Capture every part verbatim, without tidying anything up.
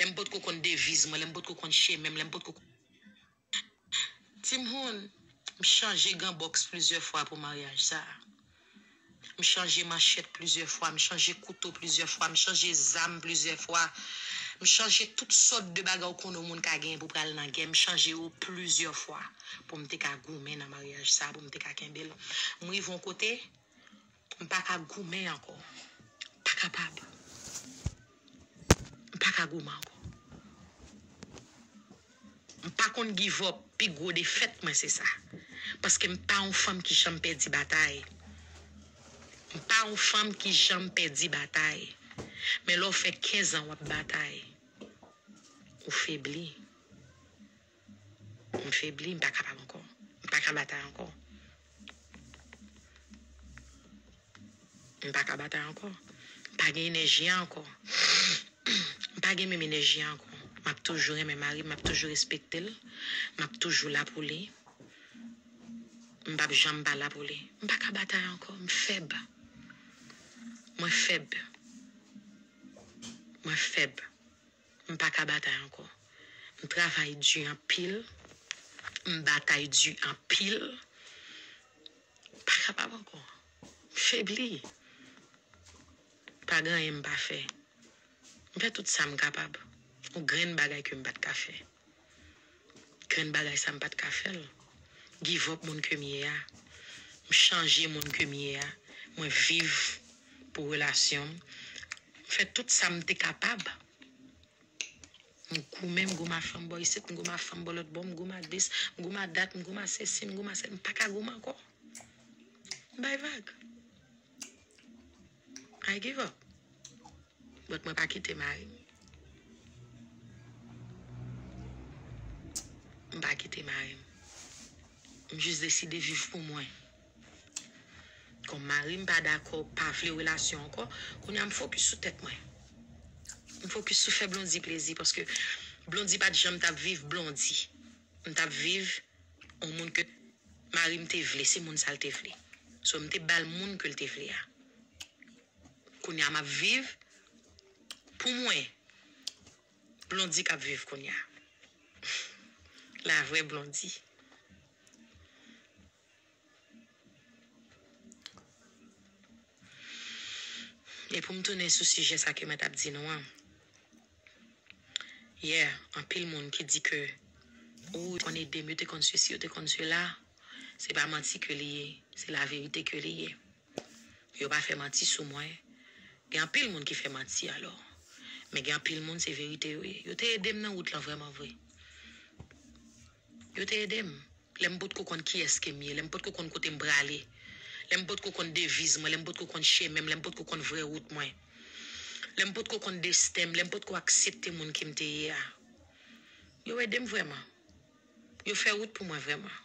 lè m potko konn deviz mwen, lè m potko konn chemen m, lè m potko Timhoun, m chanje gran bòks plizyè fwa pou maryaj sa a. M chanje manchèt plizyè fwa, m chanje kouto plizyè fwa, m chanje zam plizyè fwa. M chanje tout sòt de bagay ou konnen yon moun ka genyen pou pral nan gè, m chanje yo plizyè fwa pou m te ka goumen nan maryaj sa a, pou m te ka kenbe l. M rive yon kote, m pa ka goumen ankò. M pa kapab. M pa ka goumen ankò. M pa konn give up, pi gwo defèt mwen se sa. Paske m pa yon fanm ki janm pèdi batay. M pa yon fanm ki janm pèdi batay. Men lè w fè kenz an w ap batay, ou febli. M febli, m pa kapab ankò. M pa ka batay ankò. M pa ka batay ankò. M pa gen enèji a ankò. M pa gen menm enèji a ankò. M ap toujou renmen mari m, m ap toujou respekte l. M ap toujou la pou li. M p ap janm pa la pou li. M pa ka batay ankò. M fèb. Mwen fèb. Mwen fèb. M pa ka batay ankò. M travay di anpil. M batay di anpil. M pa kapab ankò. M febli. Pa gen anyen m pa fè. M fè tout sa m kapab. Yon grenn bagay ke m pa t ka fè. Grenn bagay sa m pa t ka fè l. Give up moun ke m ye a. M chanje moun ke m ye a. Mwen viv pou relasyon m. M fè tout sa m te kapab. M goumen, m goumen ak fanm bò isit, m goumen ak fanm bò lòt bò, m goumen ak dis, m goumen ak dat, m goumen ak sesi, m goumen ak sela, m pa ka goumen ankò. M bay vag. I give up. But mwen pa kite mari m. M pa kite mari m. M jis deside viv pou mwen. Kòm mari m pa dakò, pa vle relasyon ankò, kounye a m fokis sou tèt mwen. M fokis sou fè Blondy plezi, paske Blondy pa t janm t ap viv Blondy. M t ap viv yon moun ke mari m te vle, se moun sa l te vle. So, m te ba l moun ke l te vle a. Kounye a m ap viv pou mwen. Blondy k ap viv kounye a. La vrè Blondy. E pou m tounen sou sijè sa ke mwen t ap di nou an. Yeah, anpil moun ki di ke, ou, yo te konn ede m, yo te konn sesi, yo te konn sela. Se pa manti ke li ye, se laverite ke li ye. Yo pa fè manti sou mwen. Gen anpil moun ki fè manti alò. Men gen anpil moun se verite yo ye. Yo te ede m nan wout lan vrèman vre. Yo te ede m. Lè m potko konn kiyès ke m ye, lè m potko konn kote m prale, lè m potko konn deviz mwen, lè m potko konn chemen m, lè m potko konn vrè wout mwen, lè m potko konn desten m, lè m potko aksepte moun ke m te ye a. Yo ede m vrèman. Yo fè wout pou mwen vrèman.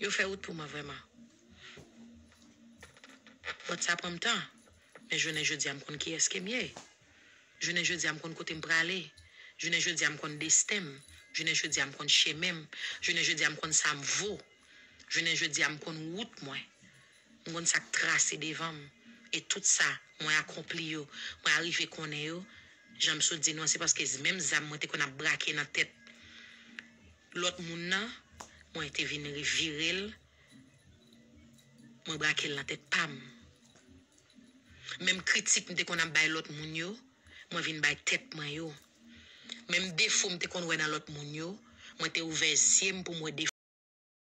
Yo fè wout pou mwen vrèman. But sa pran m tan. Men jounen jodi a m konn kiyès ke m ye. Jounen jodi a m konn kote m prale. Jounen jodi a m konn desten m. Jounen jodi a m konn chemen m. Jounen jodi a m konn sa m vo. Jounen jodi a m konn wout mwen. M konn sa k trase devan m. E tout sa mwen akonpli yo, mwen arive konnen yo, jan m sot di nou an, se paske menm zam mwen te konn ap brake nan tèt lòt moun nan, mwen te vin revire l, mwen brake l nan tèt pa m. Menm kritik m te konn ap bay lòt moun yo, mwen vin bay tèt mwen yo. Menm defo m te konn wè nan lòt moun yo, mwen te ouvè zye m pou m wè defo